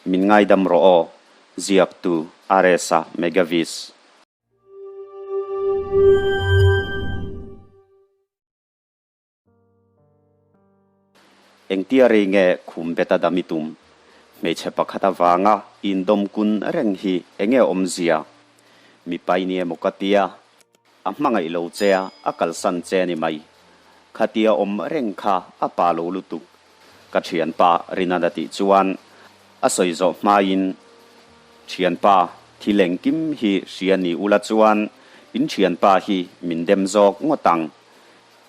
Min ngaidam rawh aw, ziaktu Aresa Megavis. Engtia rei nge khum beta dam i tum? Hmeichhe pakhat avanga indawm kun reng hi enge awmzia? Mipa i ni emaw ka tia, a hmangaih lo che a, a kalsan che a ni mai. Khatia awm reng kha a pa lo lutuk. Ka thianpa Rinana tih chuan a sawi zawh hmain, Thianpa, thil engkim hi hria ni ula chuan in thianpa hi min dem zawk ngawt ang.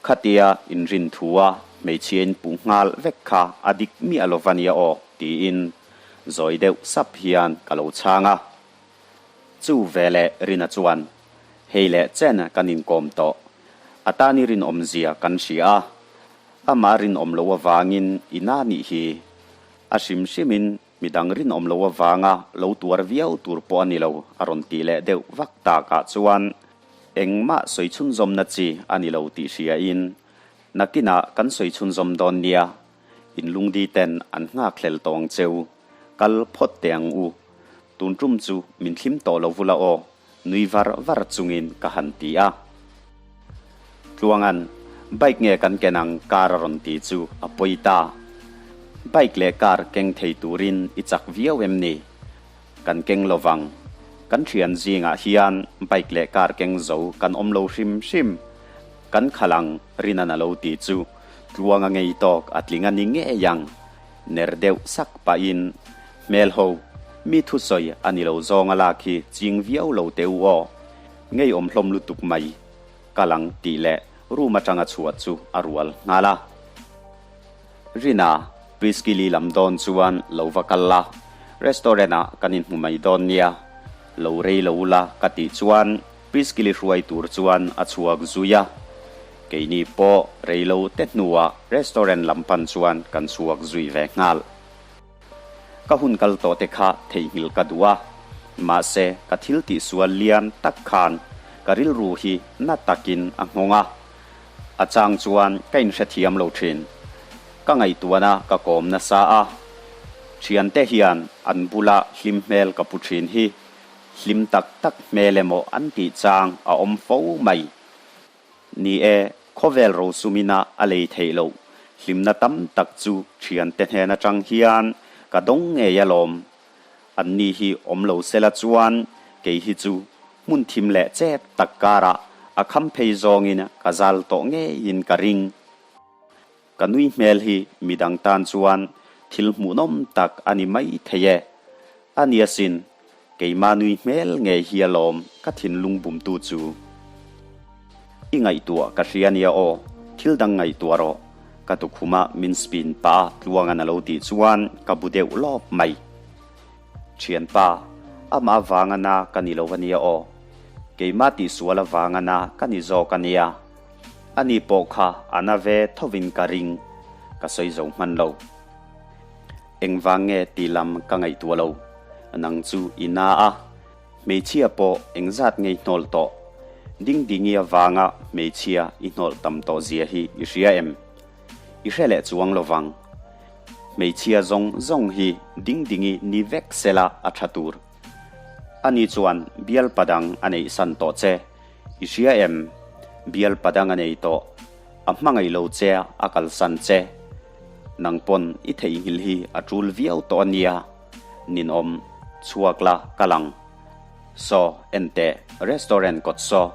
Khatia inrin thua hmeichhia in puh nghal vek kha a dik miah lo va nia aw, tiin zawi deuh sap hian ka lo chhang a. Chu veleh Rina chuan, Hei leh chen kan inkawm tawh. A tan i rinawmzia kan hria a. Amah rinawm loh avangin i na nih hi. A hrim hrimin midang rinawm loh avanga lo tuar viau tur pawh a ni lo, a rawn tih leh deuh vak takah chuan engmah sawi chhunzawmna chi a ni lo tih hriain nakinah kan sawi chhunzawm dawn nia, inlungdi ten an nghakhlel tawh ang cheu, kal phawt teh ang u. Tun tum chu min thlim tawh lo vula aw, nui var var chungin ka han ti a. Tluanga'n, Bike nge kan ken ang car a rawn ti chu a pawi ta. Bike leh car keng thei turin i chak viau em ni? Kan keng lo vang. Kan thian zingah hian bike leh car keng zo kan awm lo hrim hrim. Kan khalh ang Rinan a lo ti chu Tluanga ngei tawk a tling a ni ngei ang. Ner deuh sak pahin, Hmel ho, mi thusawi a ni lo zawng a lak hi ching viau lo teh u aw. Ngeiawm hlawm lutuk mai. Kal ang tih leh room atanga chhuah chu a rual nghal a. Rina, Priskili lam dawn chuan lo va kal la, restaurant ah kan inhmu mai dawn nia. Lo rei lo ula ka tih chuan Priskili hruai tur chuan a chhuak zui a. Keini pawh rei lo te hnuah restaurant lam pan chuan kan chhuak zui ve nghal. Ka hun kal tawh te kha theihnghilh ka duh a, mahse ka thil tihsual lian tak khan ka rilru hi na takin a nghawng a, a chang chuan ka inhrethiam lo thin. Ka ngaihtuahna ka kawm nasa a, thiante hian an bula hlim hmel ka pu thin hi hlim tak tak hmel emaw an tih chang a awm fo mai. Ni e, khawvel rosumina a lei theih loh hlimna tam tak chu thiante hnen atang hian ka dawng ngei alawm. Anni hi awm lo sela chuan kei hi chu hmun thim leh chep tak karah a kham phei zawngin ka zal tawh ngeiin ka ring. Ka nui hmel hi midang tan chuan thil hmuhnawm tak a ni mai thei e. A nia sin, keimah nui hmel ngei hi alawm ka thinlung bumtu chu. I ngaihtuah ka hria nia aw, thil dang ngaihtuah rawh, ka tukhuma min spin pa Tluangan a lo tih chuan ka bu deuh lawp mai. Thianpa, amah vanga na ka ni lo ania aw. Keimah tihsual avanga na ka ni zawk ania. Ani pawh kha a na ve thovin ka ring, ka sawi zo hman lo. Engvang nge tih lam ka ngaihtuah lo. Nang chu i na a, hmeichhia pawh engzat nge i hnawl tawh? Dingdingi avanga hmeichhia i hnawl tam tawh zia hi i hria em? I hre leh chuang lo vang. Hmeichhia zawng zawng hi Dingdingi ni vek sela a tha tur. Ani chuan bial padang a neih san tawh che. I hria em? Bial padang a nei tawh. A hmangaih lo che a kalsan che. Nang pawn i theihnghilh hi a tul viau tawh a nia. Ninawm, chhuak la ka lang. Saw, enteh, restaurant kawt saw.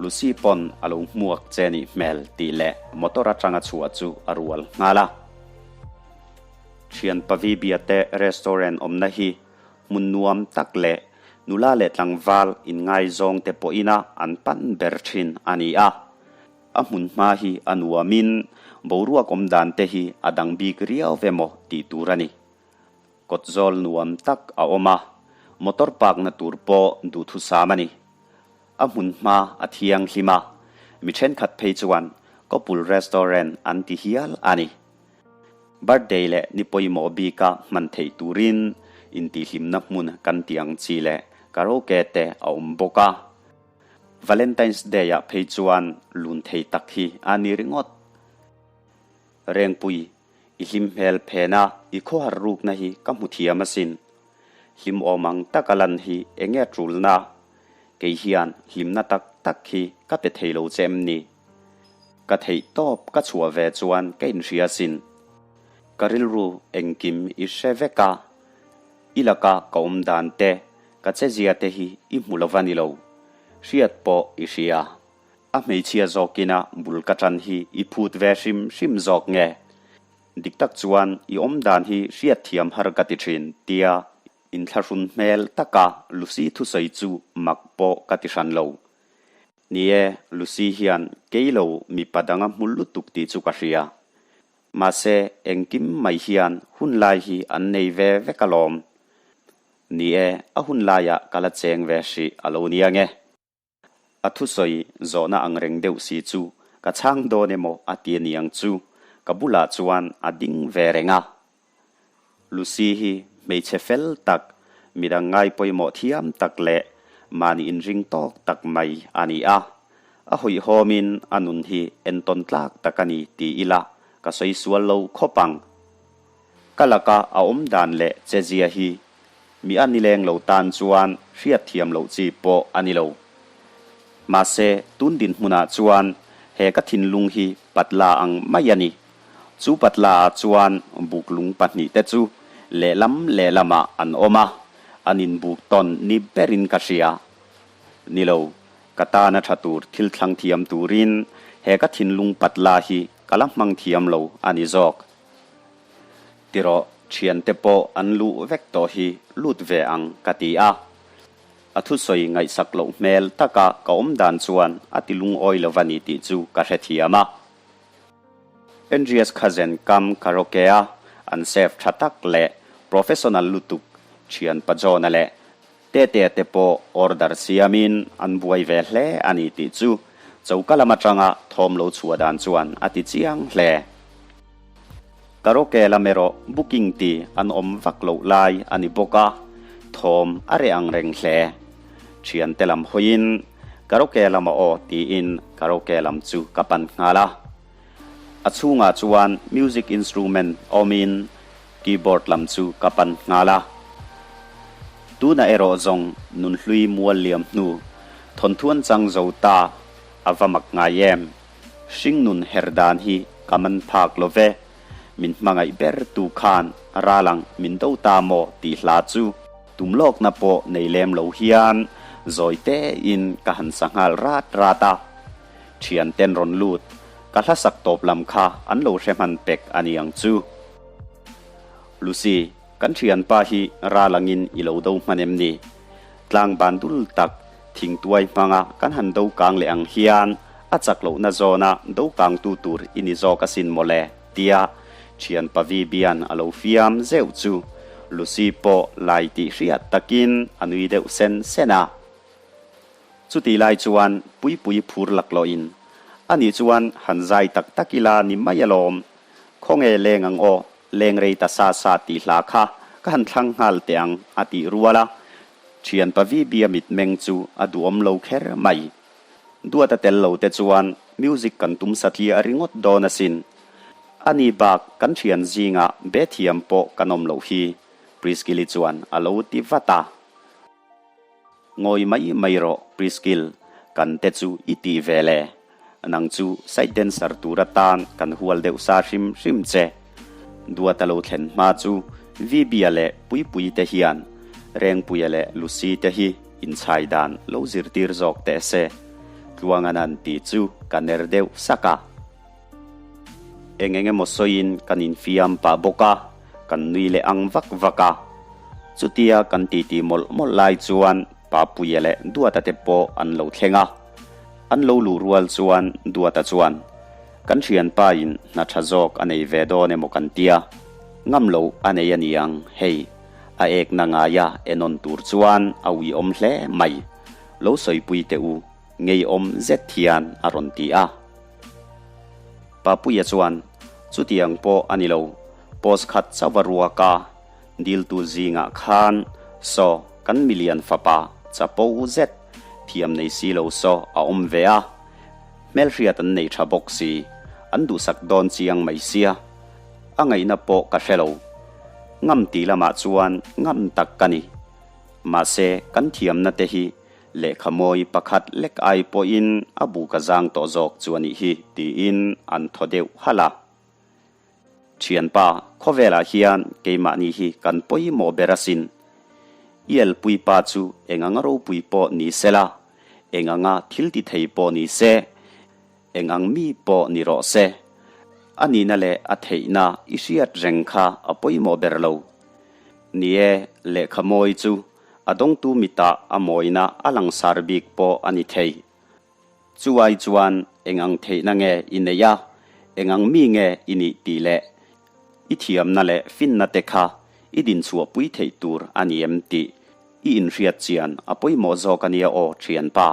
Lucy pawn a lo hmuak che nih hmel tih leh motor atanga chhuah chu a rual nghal a. Thian Pavi Biate restaurant awmna hi hmun nuam tak leh nula leh tlangval inngaizawng te pawhina an pan ber thin a ni a. A hmun hma hi a nuamin boruak awm dan te hi a dang bik riau ve maw tih tur a ni. Kawtzawl nuam tak a awm a, motor park na tur pawh duhthusam a ni. A hmun hma a thianghlim a, mi thenkhat phei chuan Kawpul Restaurant an ti hial a ni. Birthday leh ni pawimawh bika hman theih turin intihhlimna hmun kan tih ang chi leh karaoke te a awm bawk a. Valentine's Day-ah phei chuan lun thei tak hi a ni ringawt. Rengpui, i hlim hmel phena i khawhar rukna hi ka hmu thiam asin. Hlim awm ang taka lan hi enge a tulna? Kei hian hlimna tak tak hi ka pe thei lo che em ni? Ka theih tawp ka chhuah ve chuan ka inhria sin. Ka rilru engkim i hre vek a, i laka ka awm dan te, ka chezia te hi i hmu lo va ni lo. Hriat pawh i hria. A hmeichhia zawkina bul ka tan hi i phut ve hrim hrim zawk nge? Dik tak chuan i awm dan hi hriat thiam har ka ti thin, tia inthlahrun hmel taka Lucy thusawi chu mak pawh ka ti hran lo. Ni e, Lucy hian kei lo mipa dang a hmu lutuk tih chu ka hria. Mahse, engkim mai hian hun lai hi an nei ve vek alawm. Ni e, a hun laiah ka la cheng ve hrih a lo nia nge. A thusawi zawhna ang reng deuh si chu ka chhang dawn emaw a ti a ni ang chu, ka bulah chuan a ding ve reng a. Lucy hi hmeichhe fel tak, midang ngai pawimawh thiam tak leh mahni inring tawk tak mai a ni a. A hawihhawmin a nun hi entawn tlak tak a ni ti ila ka sawi sual lo khawp ang. Ka laka a awm dan leh chezia hi mi a nileng lo tan chuan hriat thiam loh chi pawh a ni lo. Mahse, tun dinhmunah chuan he ka thinlung hi patla ang mai a ni. Chu patla ah chuan buk lung pahnihte chu lehlam lehlamah an awm a, an inbuk tawn ni berin ka hria. Ni lo, ka tana tha tur thil thlang thiam turin he ka thinlung patla hi ka la hmang thiam lo a ni zawk. Tirawh, thiante pawh an luh vek tawh hi lut ve ang ka ti a. A thusawi ngaihsak loh hmel taka ka awm dan chuan a ti lungawi lo va ni tih chu ka hrethiam a. Andreas Khazen kam karaoke-a an chef tha tak leh professional lutuk thian pa John-a leh Tetea te pawh order siamin an buai ve hle a ni tih chu choka lam atanga thawm lo chhuah dan chuan a ti chiang hle. Karaoke lam erawh booking ti an awm vak loh lai a ni bawk a, thawm a reh ang reng hle. Thiante lam hawiin karaoke lama aw tiin karaoke lam chu ka pan nghal a. A chhungah chuan music instrument awmin keyboard lam chu ka pan nghal a. Tunah erawh zawng nunhlui mual liam hnu thawnthuan chang zo ta a va mak ngai em? Hringnun her dan hi ka man phak lo ve, min hmangaih ber tu khan ral ang min do ta maw tih hla chu tum lawkna pawh nei lem lo hian zawi tein ka han sa nghal rat rat a. Thian ten rawn lut, ka hla sak tawp lam kha an lo hre hman pek a ni ang chu. Lucy, kan thianpa hi ral angin i lo do hman em ni? Tlang ban dul tak thingtuai hmanga kan han do kang leh ang hian a chak lohna zawna do kangtu tur i ni zawk asin mawle, tia thian Pavi bian a lo fiam zeuh chu Lucy pawh lai tih hriat takin a nui deuh sen sen a. Chutih lai chuan Puipui phur laklawhin, Ani chuan han zai tak tak ila ni mai alawm, Khawnge leng ang aw, leng rei ta sa sa tih hla kha ka han thlang nghal teh ang a tih rual a, thianpa VB-a mitmeng chu a duhawm lo kher mai. Duata tel lo te chuan music kan tum satliah ringawt dawn asin. Ani bak kan thian zingah be thiam pawh kan awm loh hi, Priscilli chuan a lo ti vat a. Ngawi mai mai rawh Priscil, kan te chu i tih ve le. Nang chu side dancer tur atan kan hual deuh sa hrim hrim che. Duata lo thlen hma chu Vibia leh Puipuii te hian Rengpuia leh Lucy te hi inchhai dan lo zirtir zawk teh se. Tluangan an ti chu ka ner deuh sak a. Eng eng emaw sawiin kan infiam pah bawk a, kan nui leh ang vak vak a. Chutia kan titi mawlh mawlh lai chuan Papuia leh Duata te pawh an lo thleng a. An lo luh rual chuan Duata chuan, Kan thianpa in hna tha zawk a nei ve dawn emaw kan tia, ngam loh a nei a niang, hei, a ekna ngaia enawn tur chuan a uiawm hle mai, lo sawipui teh u, ngeiawm zet hian a rawn ti a. Papuia chuan, Chutiang pawh a ni lo, post khat chauh a ruak a, diltu zingah khan saw kan milian fapa chapo zet thiam nei si lo saw a awm ve a, hmelhriat an nei tha bawk si, an duhsak dawn chiang mai sia, a ngaihna pawh ka hre lo. Ngam tih lamah chuan ngam tak ka ni. Mahse, kan thiamna te hi lehkha mawi pakhat lek ai pawhin a buk a zang tawh zawk chu a nih hi, tiin an thaw deuh halh a. Thianpa, khawvelah hian keimahni hi kan pawimawh ber asin. I elpuipa chu eng anga ropui pawh ni sela, eng anga thil ti thei pawh ni se, Eng ang mi pawh ni rawh se. A nihna leh a theihna i hriat reng kha a pawimawh ber lo. Ni e, lehkha mawi chu a dawngtu mitah a mawina a langsar bik pawh a ni thei. Chu ai chuan eng ang theihna nge i neih a, eng ang mi nge i nih tih leh i thiamna leh finna te kha i dinchhuahpui theih tur a ni em tih i inhriat chian a pawimawh zawk a nia aw thianpa.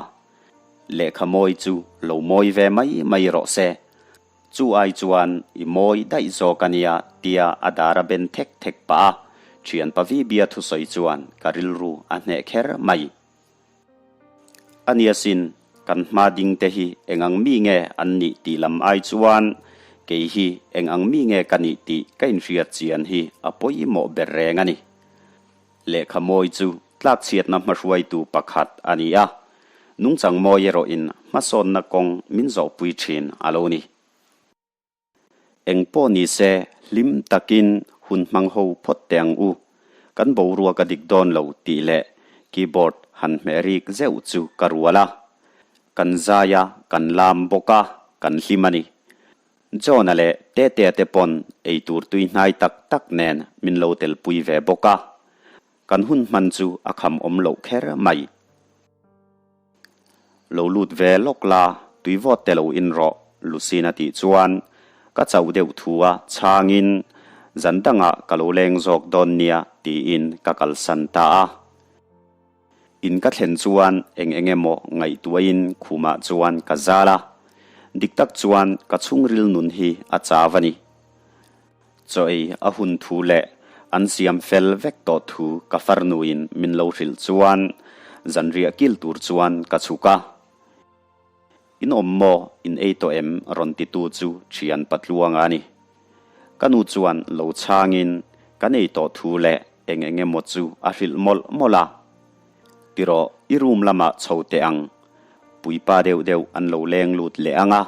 Lehkha mawi chu lo mawi ve mai mai rawh se. Chu ai chuan i mawi daih zawk a nia tia a dar a ben thek thek pah a, thian Pavibia thusawi chuan ka rilru a hneh kher mai. A nia sin, kan hma ding te hi eng ang mi nge an nih tih lam ai chuan kei hi eng ang mi nge ka nih tih ka inhriat chian hi a pawimawh ber reng a ni. Lehkha mawi chu tlakchhiatna hmahruaitu pakhat a ni a, nungchang mawi erawhin hmasawnna kawng min zawhpui thin a lo ni. Eng pawh ni se hlim takin hun hmang ho phawt teh ang u, kan boruak a dik dawn lo tih leh keyboard han hmeh rik zeuh chu ka rual a. Kan zai a, kan lam bawk a, kan hlim a ni. John-a leh Tetea te pawn eitur tui hnai tak tak nen min lo telpui ve bawk a, kan hun hman chu a kham awm loh kher mai. Lo lut ve lawk la, tui vawt te lo in rawh, Lucina tih chuan ka chauh deuh thu a chhangin zan dangah ka lo leng zawk dawn nia tiin ka kalsan ta a. In ka thlen chuan eng eng emaw ngaihtuahin khumah chuan ka zal a, dik tak chuan ka chhungril nun hi a chau a ni. Chaw ei a hun thu leh an siam fel vek tawh thu ka farnuin min lo hrilh chuan zanriah kil tur chuan ka chhuk a. In awm maw, in ei tawh em? rawn titu chu thian Patluanga a ni. Ka nu chuan lo chhangin kan ei tawh thu leh eng eng emaw chu a hrilh mawlh mawlh a. Tirawh, i room lamah chho teh ang. Puipa deuh deuh an lo leng lut leh ang a,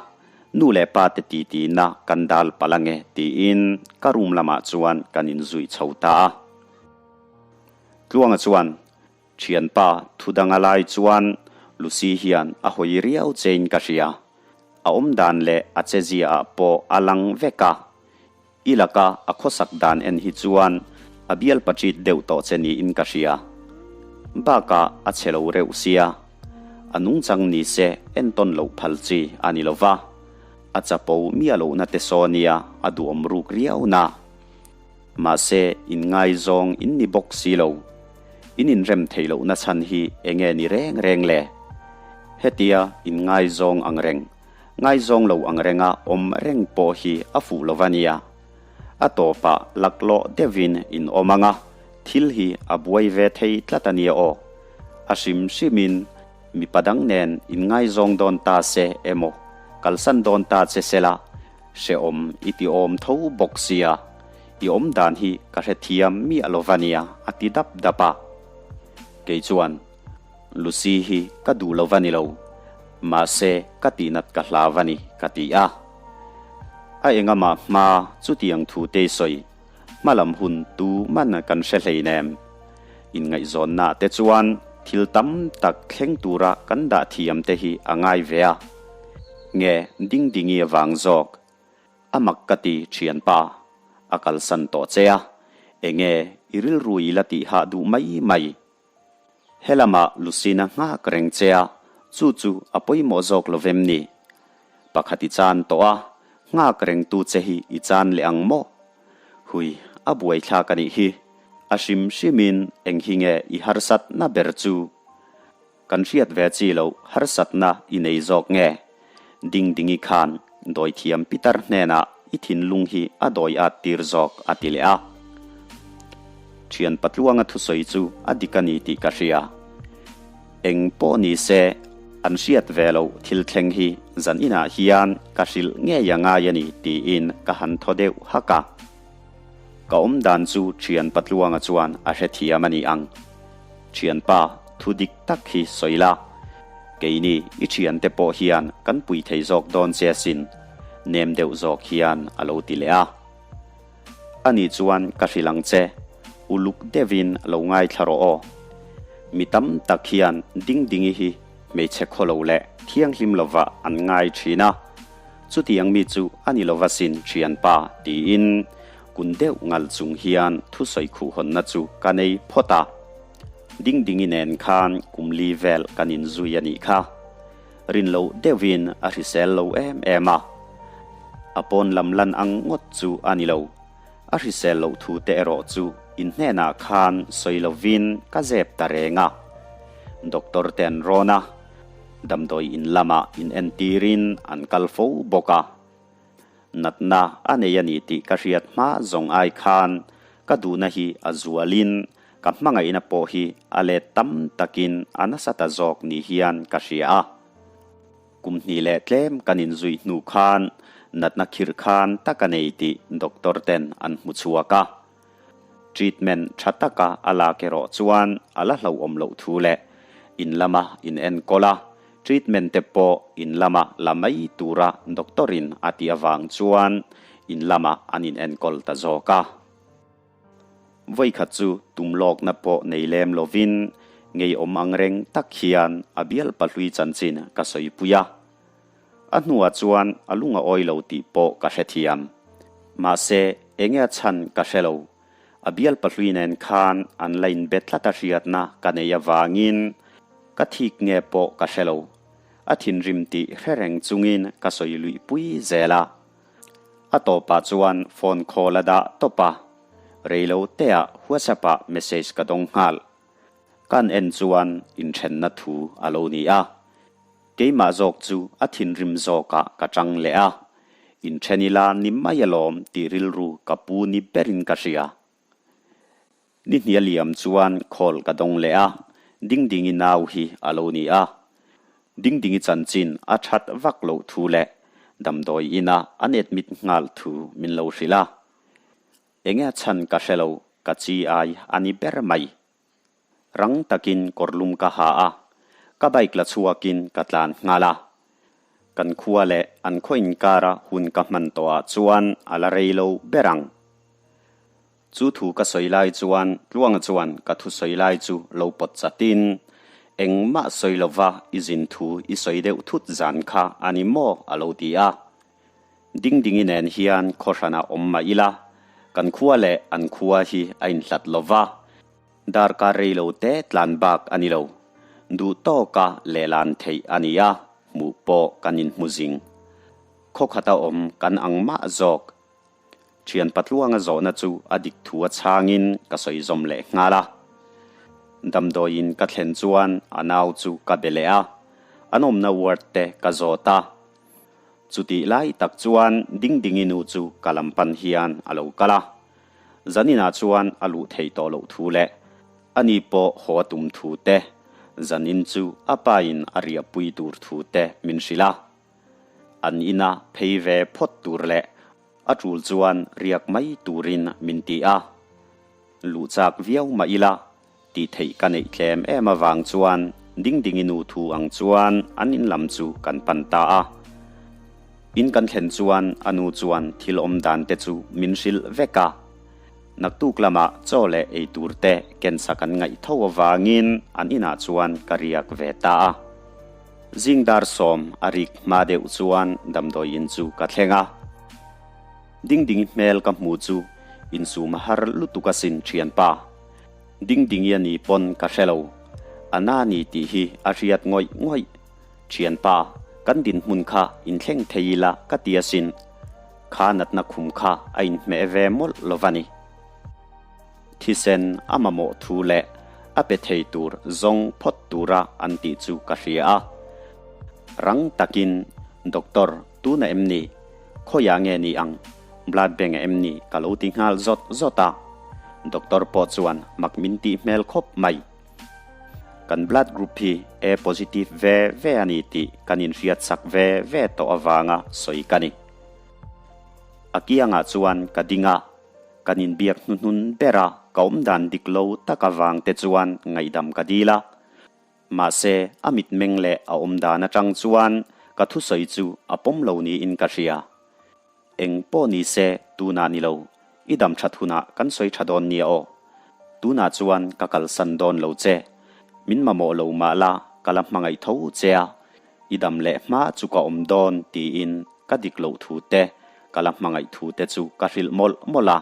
nu leh pa te titi na kan dal palh ange tiin ka room lamah chuan kan inzui chho ta a. Tluanga chuan Thianpa thu danga lai chuan Lucy hian a hawi riau chein ka hria. A awm dan leh a che zia ah pawh a lang vek a. I laka a khawsak dan en hi chuan a bial pachit deuh tawh che niin ka hria. Bakah a che lo reuh sia. A nungchang ni se entawn loh phal chi a ni lo va. A chapo miah lohna te saw nia a duhawm ruk riau na. Mahse, inngaizawng in ni bawk si lo. In inrem theih lohna chhan hi enge ni reng reng le? Hetia inngaizawng ang reng, ngaizawng lo ang renga awm reng pawh hi a fuh lo va nia. A tawpah laklawh deuhin in awm ang a, thil hi a buai ve thei tlat a nia aw. A hrim hrimin mipa dang nen inngaizawng dawn ta se emaw, kalsan dawn ta che sela, Hrehawm i ti awm tho bawk sia, i awm dan hi ka hrethiam miah lo va nia a ti dap dap a. Kei chuan, Lucy hi ka duh lo va ni lo, mahse ka tihnat ka hlau a ni ka ti a. A engamah hma chutiang thu te sawi hmalam hun tu man kan hre hleinem. Inngaihzawnna te chuan thil tam tak thleng tura kan dah thiam te hi a ngai ve a. Nge ding dingi avang zawk? A mak ka ti thianpa, a kalsan tawh che a, enge i rilru i la tih hah duh mai mai? Helamah Lucina nghak reng che a, chu chu a pawimawh zawk lo vem ni? Pakhat i chan tawh a, nghak reng tu che hi i chan leh ang maw? Hui, a buaithlak a nih hi. A hrim hrimin eng hi nge i harsatna ber chu? Kan hriat ve chi loh harsatna i nei zawk nge? Ding Dingi khan dawithiam Pitar hnenah i thinlung hi a dawi at tir zawk a ti leh a. Thian Patluanga thusawi chu a dik a ni tih ka hria. Eng pawh ni se, an hriat ve loh thil thleng hi zan inah hian ka hrilh ngei a ngai a ni tiin ka han thaw deuh hak a. Ka awm dan chu Thian Patluanga chuan a hrethiam a ni ang. Thianpa, thu dik tak hi sawi la. Keini i thiante pawh hian kan pui thei zawk dawn che asin, nem deuh zawk hian a lo ti leh a. Ani chuan ka hrilh ang che, uluk deuhin lo ngaithla rawh aw. Mi tam tak hian Dingdingi hi hmeichhe khawlo leh thianghlim lovah an ngai thin a, chutiang mi chu a ni lova sin thianpa tiin kun deuh ngal chung hian thusawi khuhhawnna chu ka nei phawt a. Dingdingi nen khan kum li vel kan inzui a nih kha. Rin loh deuhin a hrisel lo em em a. A pawn lam lan ang ngawt chu a ni lo. A hrisel loh thu te erawh chu in hnenah khan sawi lovin ka zep ta reng a. Doctor te an rawn a, damdawi in lamah in entirin an kal fo bawk a. Natna a nei a ni tih ka hriat hma zawng ai khan ka duhna hi a zualin ka hmangaihna pawh hi a let tam takin a nasa ta zawk ni hian ka hria a. Kum hnih leh tlem kan inzui hnu khan natna khirh khan tak a nei tih doctor ten an hmu chhuak a. Treatment tha taka a lak erawh chuan a la hlauhawm loh thu leh in lama in enkawl a, treatment te pawh in lama la mai tura doctor in a tih avang chuan in lamah an in enkawl ta zawk a. Vawikhat chu tum lawkna pawh nei lem lovin ngeiawm ang reng tak hian a bial pahlui chanchin ka sawipui a. A hnuah chuan a lung a awi lo tih pawh ka hrethiam. Mahse, enge a chhan ka hre lo. A bial pahlui nen khan an la inbe tlat a hriatna ka nei avangin ka thik nge pawh ka hre lo. A thinrim tih hre reng chungin ka sawi luih pui zel a. A tawpah chuan phone call a dah tawp a, reilo teah WhatsApp ah message ka dawng nghal. Kan en chuan inthenna thu a lo ni a. Keimah zawk chu a thinrim zawkah ka tang leh a, inthen ila ni mai alawm tih rilru ka pu ni berin ka hria. Ni hnia liam chuan call ka dawng leh a, Dingdingi nau hi a lo ni a. Dingdingi chanchin a that vak loh thu leh damdawi ina an admit nghal thu min lo hrilh a. Enge a chhan ka hre lo, ka chi ai a ni ber mai. Rang takin kawrlum ka ha a, ka bike la chhuakin ka tlan nghal a. Kan khua leh an khaw inkara hun ka hman tawhah chuan a la rei lo ber ang. Chu thu ka sawi lai chuan Tluanga chuan ka thu sawi lai chu lo pawt chatin, Engmah sawi lova i zin thu i sawi deuh thut zan kha a ni maw? a lo ti a. Dingdingi nen hian khawhranah awm mah ila, kan khua leh an khua hi a inhlat lova, darkar rei lo te tlan bak a ni lo. Duh tawka lehlan theih a ni a, hmuh pawh kan inhmu zing. Khaw khata awm kan ang mah zawk. Thian Patluanga zawhna chu a dik thu a chhangin ka sawi zawm leh nghal a. Damdawiin ka thlen chuan a nau chu ka be leh a, an awmna ward te ka zawt a. Chutih lai tak chuan Dingdingi nu chu ka lam pan hian a lo kal a. Zaninah chuan a luh theih tawh loh thu leh ani pawh haw a tum thu te, zanin chu a pa in a riahpui tur thu te min hrilh a. An ina phei ve phawt tur leh a tul chuan riak mai turin min ti a. Luh chak viau mah ila tih theih ka neih tlem em avang chuan Dingdingi nu thu ang chuan an in lam chu kan pan ta a. In kan thlen chuan a nu chuan thil awm dan te chu min hrilh vek a. Naktuk lamah chaw leh ei tur te kensa kan ngaih tho avangin an inah chuan ka riak ve ta a. Zing dar sawm a rik hma deuh chuan damdawi in chu ka thleng a. Dingdingi hmel ka hmu chu insum a har lutuk asin thianpa. Dingdingi a ni pawn ka hre lo. A na ni tih hi a hriat ngawih ngawih. Thianpa, kan dinhmun kha inthleng thei ila ka ti asin. Kha natna khum kha a inhmeh ve mawlh lo va ni. Thisen a mamawh thu leh a pe thei tur zawng phawt tura an tih chu ka hria a. Rang takin, Doctor, tuna em ni? Khawiah nge ni ang? Blood bank ah em ni? Ka lo ti nghal zawt zawt a. Doctor pawh chuan mak min tih hmel khawp mai. Kan blood group hi A positive ve ve a ni tih kan inhriat sak ve ve tawh avanga sawi ka ni. A kiangah chuan ka ding a, kan inbiak hnuhnun ber a. ka awmdan dik lo tak avang te chuan ngaihdam ka dil a. Mahse, a mitmeng leh a awmdan atang chuan ka thusawi chu a pawm lo niin ka hria. Eng pawh ni se, tunah ni lo, i dam that hunah kan sawi tha dawn nia aw. Tunah chuan ka kalsan dawn lo che. Min mamawh lo mah la, ka la hmangaih tho che a, i dam leh hma chu ka awm dawn tiin ka dik loh thu te, ka la hmangaih thu te chu ka hrilh mawlh mawlh a.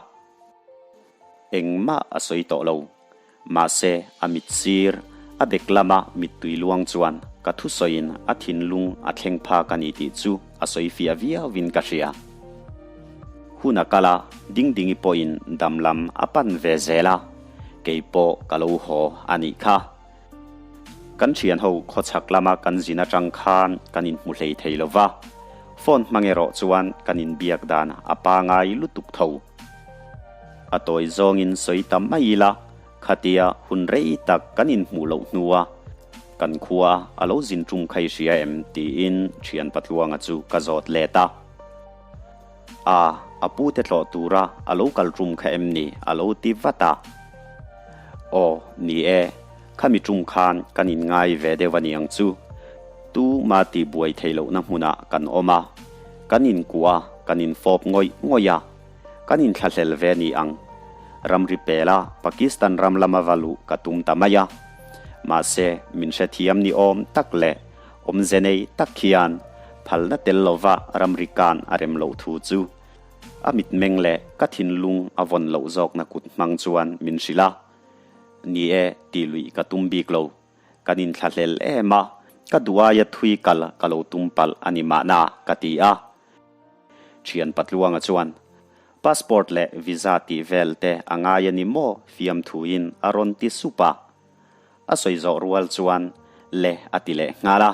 Engmah a sawi tawh lo. Mahse, a mit sir, a bek lama mittui luang chuan ka thusawiin a thinlung a thleng phak a ni tih chu a sawi fiah viauin ka hria. Hun a kal a, Dingdingi pawhin dam lam a pan ve zel a, kei pawh ka lo haw a nih kha. Kan thianho khawchhak lama kan zin atang khan kan inhmu hlei thei lo va, phone hmang erawh chuan kan inbiak dan a pangai lutuk tho. A tawi zawngin sawi ta mai ila, khatia hun rei tak kan inhmuh loh hnua kan khua a lo zin tum khai hria em tiin thian Patluanga chu ka zawt let a. A, a pu te tlawh tura a lo kal tum kha em ni a lo ti vat a. Aw, ni e, khami tum khan kan inngai ve deuh a niang chu. Tu ma ti buai thei lohna hmunah kan awm a, kan inkuah a, kan infawp ngawih ngawih a. Kan inthlahlel ve ni ang. Ramri pela Pakistan ram lama va luh ka tum ta mai a. Mahse, min hrethiam ni awm tak leh awmze nei tak hian phalna tel lova ramri kan a rem loh thu chu a mitmeng leh ka thinlung a vawn loh zawkna kut hmang chuan min hrilh a. Ni e, tih luih ka tum bik lo. Kan inthlahlel em a, ka duaia thui kal ka lo tum palh a ni mahna ka ti a. Thian Patluanga chuan, Passport leh visa tih vel te a ngai a ni maw? fiamthuin a rawn ti sup a. A sawi zawh rual chuan, Le a ti leh nghal a.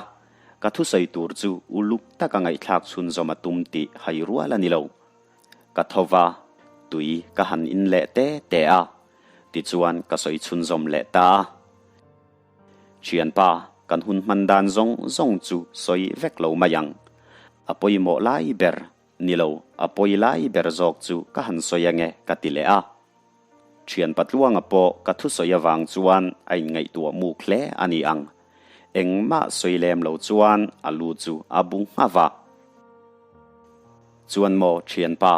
Ka thusawi tur chu uluk taka ngaihthlak chhunzawm a tum tih hai rual a ni lo. Ka tho va, tui ka han in leh te te a. Tichuan ka sawi chhunzawm leh ta a. Thianpa, kan hun hman dan zawng zawng chu sawi vek lo mai ang. A pawimawh lai ber, ni lo, a pawi lai ber zawk chu ka han sawi ange ka ti leh a. Thianpa Tluanga pawh ka thusawi avang chuan a inngaihtuah muk hle a ni ang. Engmah sawi lem lo chuan a lu chu a bu nghauh a. Chuan maw thianpa,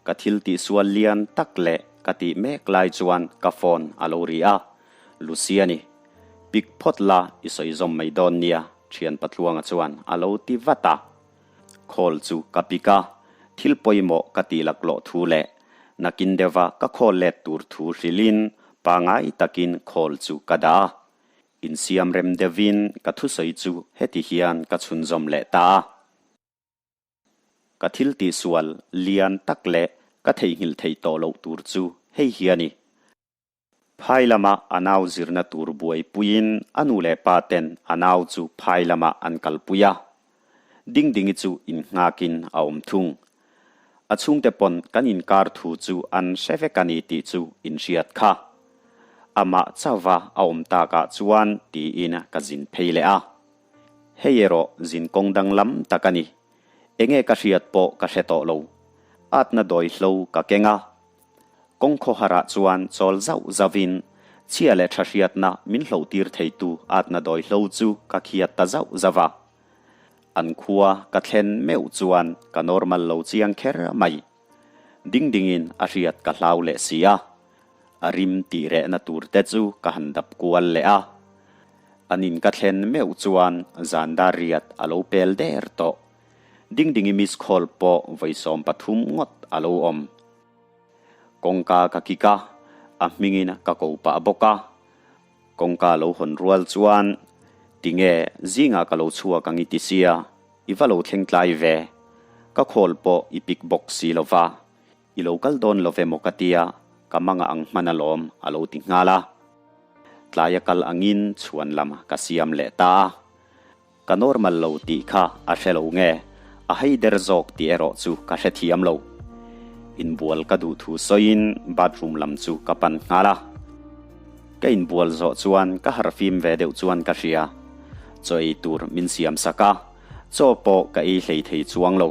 Ka thil tihsual lian tak leh ka tih mek lai chuan ka phone a lo ri a, Lucy a ni. Pick phawt la i sawi zawm mai dawn nia, thian Patluanga chuan a lo ti vat a. Call chu ka pick a, thil pawimawh ka tih laklawh thu leh nakin deuha ka call let tur thu hrilhin pangai takin call chu ka dah a. Insiam rem deuhin ka thusawi chu heti hian ka chhunzawm leh ta a. Ka thil tihsual lian tak leh ka theihnghilh theih tawh loh tur chu hei hi a ni. Phai lama a nau zirna tur buaipuiin a nu leh pa ten a nau chu phai lamah an kalpui a. Dingdingi chu innghakin a awm thung. A chhungte pawn kan inkar thu chu an hre vek a ni tih chu inhriat kha. Amah chauva a awm takah chuan tiin ka zin phei leh a. Hei erawh zin kawng danglam tak a ni. Enge ka hriat pawh ka hre tawh lo. Atna dawi hlo ka keng a. Kawng khawharah chuan chawl zauh zauhin chhia leh tha hriatna min hlohtir theitu atna dawi hlo chu ka khiat ta zauh zauh a. An khua ka thlen meuh chuan ka normal lo chiang kher mai. Ding dingin a hriat ka hlau leh si a. A rim tih rehna tur te chu ka han dap kual leh a. An in ka thlen meuh chuan zan dar riat a lo pel der tawh. Ding dingi miss call pawh vawi 13 ngawt a lo awm. Kawngka ka kik a, a hmingin ka ko pah bawk a. Kawngka lo hawn rual chuan, Tinge zingah ka lo chhuak ang i ti sia, i va lo thleng tlai ve. Ka call pawh i pick bawk si lo va. I lo kal dawn lo ve maw ka tia, ka manga ang hman alawm a lo ti nghal a. Tlaia kal angin chhuan lam ka siam leh ta a. Ka normal lo tih kha a hre lo nge, a hei der zawk tih erawh chu ka hrethiam lo. Inbual ka duh thu sawiin bathroom lam chu ka pan nghal a. Ka inbual zawh chuan ka harhfim ve deuh chuan ka hria. Chaw ei tur min siam sak a. Chaw pawh ka ei hlei thei chuang lo.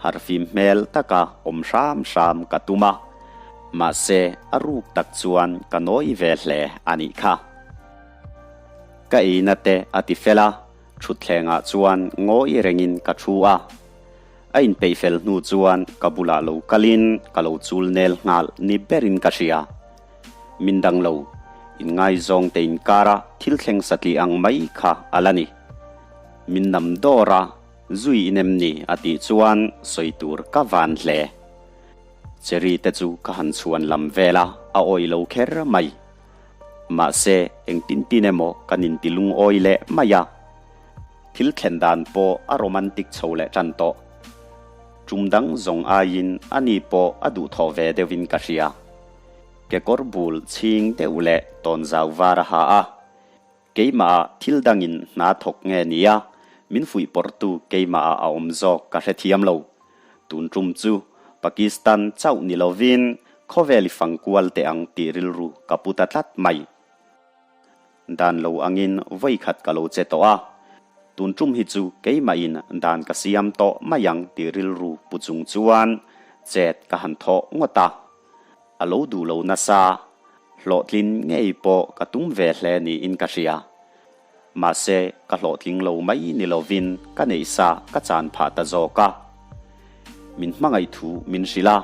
Harhfim hmel taka awm hram hram ka tum a. Mahse, a ruk tak chuan ka nawi ve hle a nih kha. Ka eina te a ti fel a, thutthlengah chuan ngawi rengin ka thu a. A inpeih fel hnu chuan ka bulah lo kalin ka lo chul nel nghal ni berin ka hria. Min dang lo, inngaizawng te inkara thil thleng satli ang mai kha a la ni. Min nam dawr a, zui in em ni a tih chuan sawi tur ka van hle. Cherry te chu ka han chhuan lam vel a, a awih lo kher mai. Mahse, engtin tin emaw kan inti lungawi leh mai a. Thil thlen dan pawh a romantic chho leh tan tawh. Tum dang zawng aiin ani pawh a duhthawh ve deuhin ka hria. Kekawr bul chhing deuh leh tawn zau var a ha a. Keimahah thil dangin hna thawk nge nia min fuihpawrhtu keimahah a awm zawk ka hrethiam lo. Tun tum chu Pakistan chauh ni lovin khawvel i fang kual teh ang tih rilru ka pu ta tlat mai. Dan lo angin vawi khat ka lo che tawh a, tun tum hi chu keimahin dan ka siam tawh mai ang tih rilru pu chung chuan chet ka han thawh ngawt a. A lo duh lo nasa, hlawhtlin ngei pawh ka tum ve hle niin ka hria. Mahse, ka hlawhtling lo mai ni lovin ka neih sa ka chan phah ta zawk a. Min hmangaih thu min hrilh a,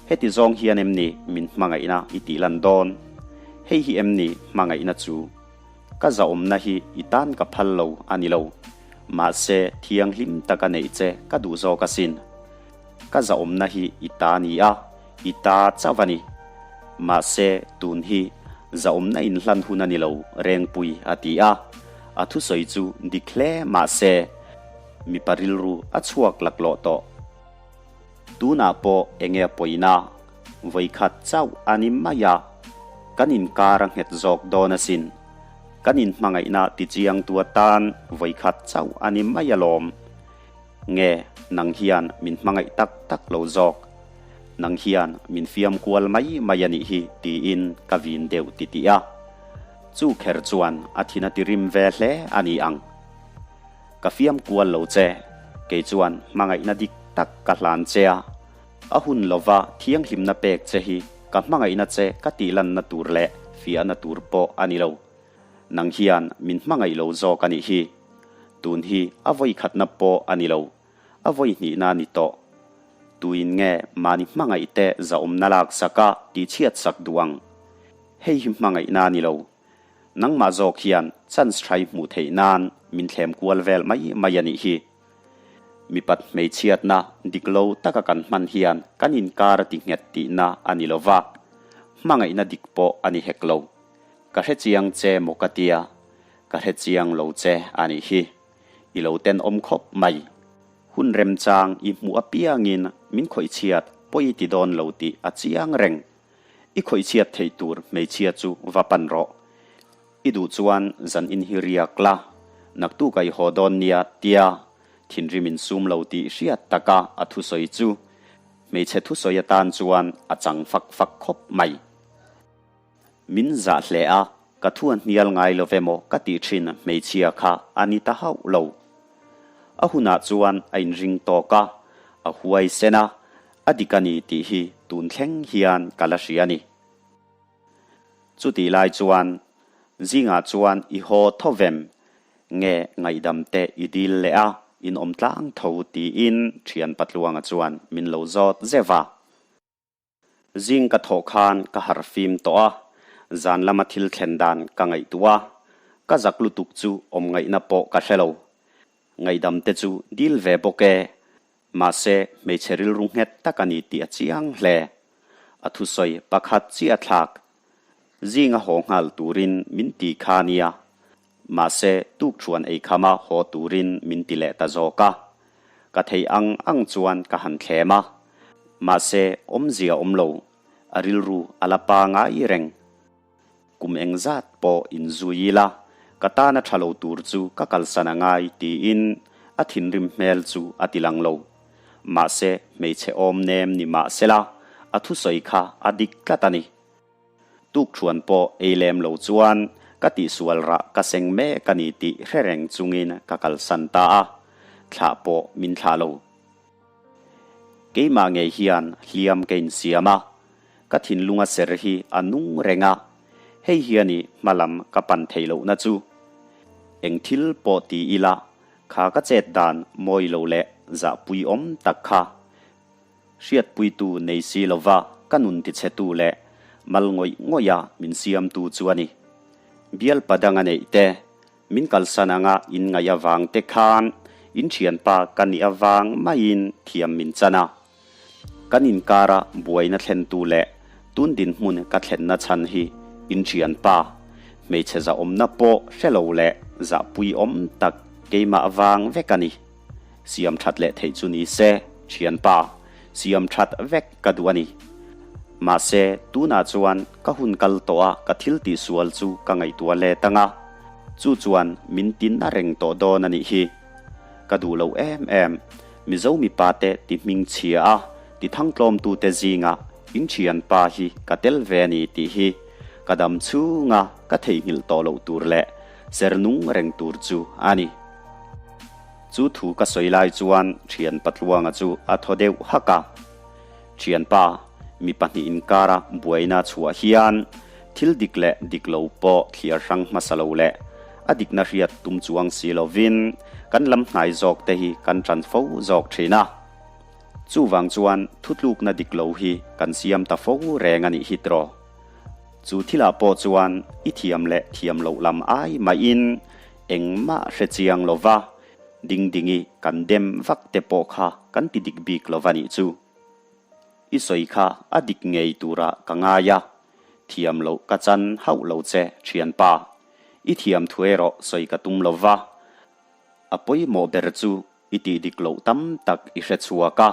heti zawng hian em ni min hmangaihna i tih lan dawn? Hei hi em ni hmangaihna chu? Ka zahawmna hi i tan ka phal lo a ni lo. Mahse, thianghlim taka neih che ka duh zawk asin. Ka zahawmna hi i ta ni a, i ta chauh a ni. Mahse, tun hi zahawmna inhlan hun a ni lo, Rengpui a ti a. A thusawi chu dik hle mahse, mipa rilru a chhuak laklawh tawh. Tunah pawh enge a pawina, vawikhat chauh a ni mai a, kan inkar a nghet zawk dawn asin. Kan inhmangaihna tichiangtu atan vawikhat chauh a ni mai alawm. Nge nang hian min hmangaih tak tak lo zawk? Nang hian min fiam kual mai mai a nih hi tiin ka vin deuh titih a. Chu kher chuan a thin a tirim ve hle a ni ang. Ka fiam kual lo che, kei chuan hmangaihna dik tak ka hlan che a, a hun lova thianghlimna pek che hi ka hmangaihna che ka tihlanna tur leh fiahna tur pawh a ni lo. Nang hian min hmangaih lo zawk a nih hi. Tun hi a vawi khatna pawh a ni lo, a vawi hnihna a ni tawh. Tuin nge mahni hmangaih te zahawmna laksak a tihchhiat sak duh ang? Hei hi hmangaihna a ni lo. Nangmah zawk hian chance tha i hmuh theih nan min thlem kual vel mai mai a nih hi. Mipat hmeichhiatna dik lo taka kan hman hian kan inkar a ti nghet tihna a ni lo va, hmangaihna dik pawh a ni hek lo. Ka hre chiang che maw ka tia, ka hre chiang lo che a nih hi. I lo tenawm khawp mai. Hun remchang i hmuh apiangin min khawihchhiat pawi ti dawn lo tih a chiang reng. I khawihchhiat theih tur hmeichhia chu va pan rawh. I duh chuan zan in hi riak la, naktuk a i haw dawn nia tia thinrim in sum lo tih hriat taka a thusawi chu hmeichhe thusawi atan chuan a chang fak fak khawp mai. Min zah hle a, ka thu a hnial ngai lo ve maw ka tih thin hmeichhia kha a ni ta hauh lo. A hunah chuan a inring tawk a, a huaisen a, A dik a ni tih hi tun thleng hian ka la hria a ni. Chutih lai chuan zingah chuan i haw tho vem nge ngaihdam te i dil leh a, in awm tlang tho tiin thian Patluanga chuan min lo zawt zeuh a. Zing ka thawh khan ka harh fim tawh a, zan lama thil thlen dan ka ngaihtuah a, ka zak lutuk chu awm ngaihna pawh ka hre lo. Ngaihdam te chu dil ve bawk e, Mahse, hmeichhe rilru nghet tak a ni tih a chiang hle. A thusawi pakhat chiah thlak. Zinga haw nghal turin min ti kha nia. Mahse, tukṭhuan eikhama haw turin min ti leh ta zawk a. Ka theih ang ang chuan ka han thlem a. Mahse, awmzia awm lo. A rilru a la pangai reng. Kum engzat pawh inzui ila, ka tana tha lo tur chu ka kalsan a ngai tiin a thinrim hmel chu a ti lang lo. Mahse, hmeichhe awm nem ni mah sela, a thusawi kha a dik tlat a ni. Tukṭhuan pawh ei lem lo chuan ka tihsual rah ka seng mek a ni tih hre reng chungin ka kalsan ta a, thlah pawh min thlah lo. Keimah ngei hian hliam ka insiam a. Ka thinlunga ser hi a nung reng a, hei hian i hmalam ka pan thei lohna chu. Eng thil pawh ti ila, kha ka chet dan mawi lo leh zahpui awm tak kha hriatpuitu nei si lova ka nun tichhetu leh mal ngawih ngawih a min siamtu chu a ni. Bialpa dang a neih te, Min kalsan anga in ngaih avang te khan in thianpa ka nih avang maiin thiam min chan a. Kan inkara buaina thlentu leh tun dinhmun ka thlenna chhan hi in thianpa, hmeichhe zahawmna pawh hre lo leh zahpui awm tak keimah avang vek a ni. Siam that leh theih chu ni se, thianpa, siam that vek ka duh a ni. Mahse, tunah chuan ka hun kal tawh a ka thil tihsual chu ka ngaihtuah let ang a, chu chuan min tin a reng tawh dawn a nih hi. Ka duh lo em em, Mizo mipate ti hming chhia a, ti thangtlawmtute zinga in thianpa hi ka tel ve a ni tih hi ka dam chhunga ka theihnghilh tawh loh tur leh ser nung reng tur chu a ni. Chu thu ka sawi lai chuan thian Patluanga chu a thaw deuh hak a. Thianpa, mi pahnih inkara buaina chhuah hian thil dik leh dik lo pawh thliar hrang hmasa lo leh a dikna hriat tum chuang si lovin kan lam hnai zawk te hi kan tan fo zawk thin a. Chuvang chuan thutlukna dik lo hi kan siam ta fo reng a nih hi tiraw. Chu thilah pawh chuan i thiam leh thiam loh lam ai mahin Engmah hre chiang lo va, ding dingi kan dem vak te pawh kha kan ti dik bik lo va nih chu. I sawi kha a dik ngei turah ka ngai a, thiam loh ka chan hauh lo che thianpa. I thiam thu erawh sawi ka tum lo va, a pawimawh ber chu i tih dik loh tam tak i hre chhuak a,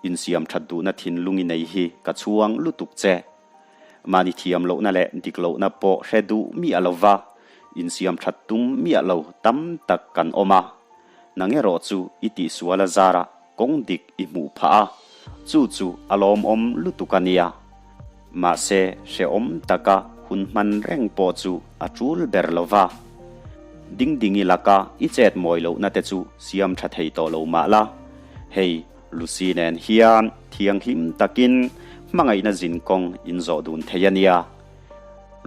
insiam that duhna thinlung i nei hi ka chhuang lutuk che. Mahni thiam lohna leh dik lohna pawh hre duh miah lo va, insiam that tum miah lo tam tak kan awm a. Nang erawh chu i tihsual a zarah kawng dik i hmuh phah a, chu chu a lawmawm lutuk a nia. Mahse, hrehawm taka hun hman reng pawh chu a tul ber lo va. Ding ding i laka i chet mawi lohna te chu siam tha thei tawh lo mah la, hei Lucy nen hian thianghlim takin hmangaihna zin kawng in zawh dun thei a nia.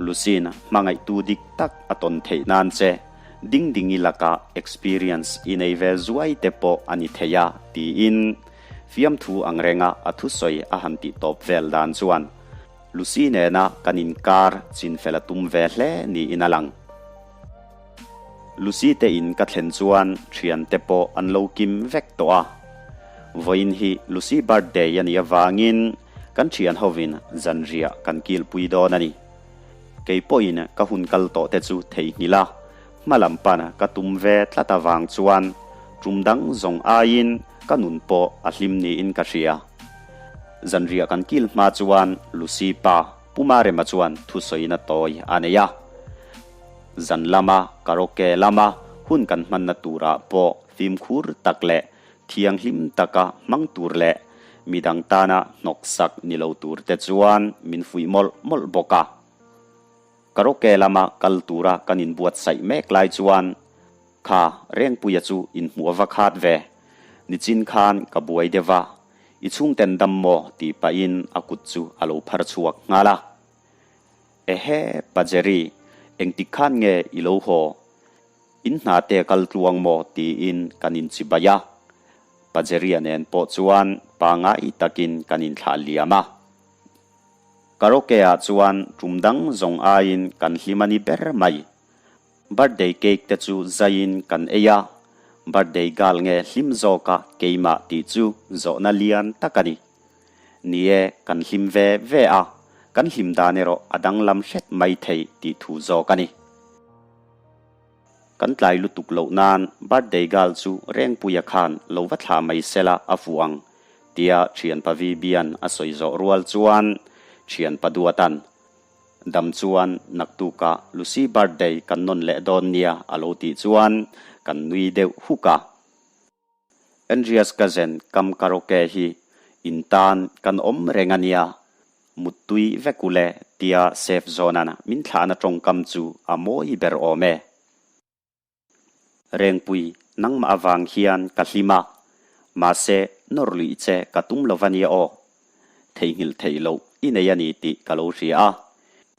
Lucy'n hmangaihtu dik tak a tawn theih nan che ding ding i laka experience i nei ve zuai te pawh a ni thei a tiin fiamthu ang renga a thusawi a han tih tawp vel dan chuan Lucy nena kan inkar chinfel a tum ve hle niin a lang. Lucy te in ka thlen chuan thiante pawh an lo kim vek tawh a. Vawiin hi Lucy birthday a nih avangin kan thian hovin zanriah kan kilpui dawn a ni. Kei pawhin ka hun kal tawh te chu theihnghilh a, hma lam pan ka tum ve tlat avang chuan tum dang zawng aiin ka nun pawh a hlim niin ka hria. Zanriah kan kil hma chuan Lucy pa Pu Marema chuan thusawina tawi a nei a. Zan lama karaoke lama hun kan hmanna turah pawh fimkhur tak leh thianghlim taka hmang tur leh midang tana hnawksak ni lo tur te chuan min fuih mawlh mawlh bawk a. Karaoke lama kal tura kan inbuatsaih mek lai chuan kha Rengpuia chu inhmuh a va khat ve. Nichin khan ka buai deuh a, i chhungten dam maw tih pahin a kut chu a lo phar chhuak nghal a. Ehe, Pa Jerry, engtik khan nge i lo haw? In hna te kal tluang maw? tiin kan inchibai a. Pa Jerry-a nen pawh chuan pangai takin kan inthlah liam a. Karaoke-ah chuan tum dang zawng aiin kan hlim a ni ber mai. Birthday cake te chu zaiin kan ei a, birthday girl nge hlim zawka keimah tih chu zawhna lian tak a ni. Ni e, kan hlim ve ve a, kan hlim dan erawh a danglam hret mai thei tih thu zawk a ni. Kan tlai lutuk loh nan birthday girl chu Rengpuia khan lo va thlah mai sela a fuh ang tia thianpa Vivian a sawi zawh rual chuan thianpa Duatan dam chuan naktukah Lucy birthday kan nawn leh dawn nia a lo tih chuan kan nui deuh huk a. Andreas cousin kam karaoke hi in tan kan awm reng a nia, muttui vek u le tia safe zone-a min thlahna tawngkam chu a mawi ber awm e. Rengpui, nangmah avang hian ka hlim a, mahse nawr luih che ka tum lo va nia aw. Theihnghilh theih loh i nei a ni tih ka lo hria a,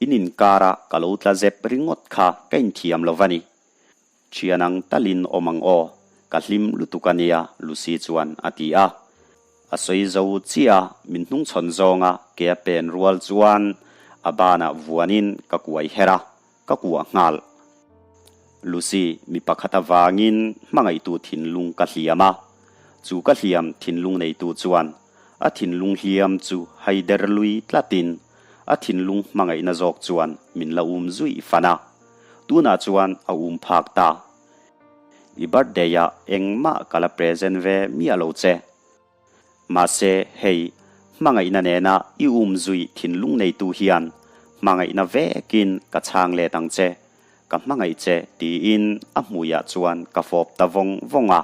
in inkara ka lo tla zep ringawt kha ka inthiam lo va ni. Thian ang talin awm ang aw, ka hlim lutuk a nia, Lucy chuan a ti a. A sawi zo chiah a, min hnungchhawn zawnga ke a pen rual chuan a banah vuanin ka kuai her a, ka kuah nghal. Lucy, mi pakhat avangin hmangaihtu thinlung ka hliam a, chu ka hliam thinlung neitu chuan a thinlung hliam chu haider lui tlatin a thinlung hmangaihna zawk chuan min la um zui fan a. Tunah chuan a um phak ta. I birthday ah engmah ka la present ve miah lo che. Mahse hei, hmangaihna nena i um zui thinlung neitu hian hmangaihna vekin ka chhang let ang che, ka hmangaih che tiin a hmuiah chuan ka fawp ta vawng vawng a.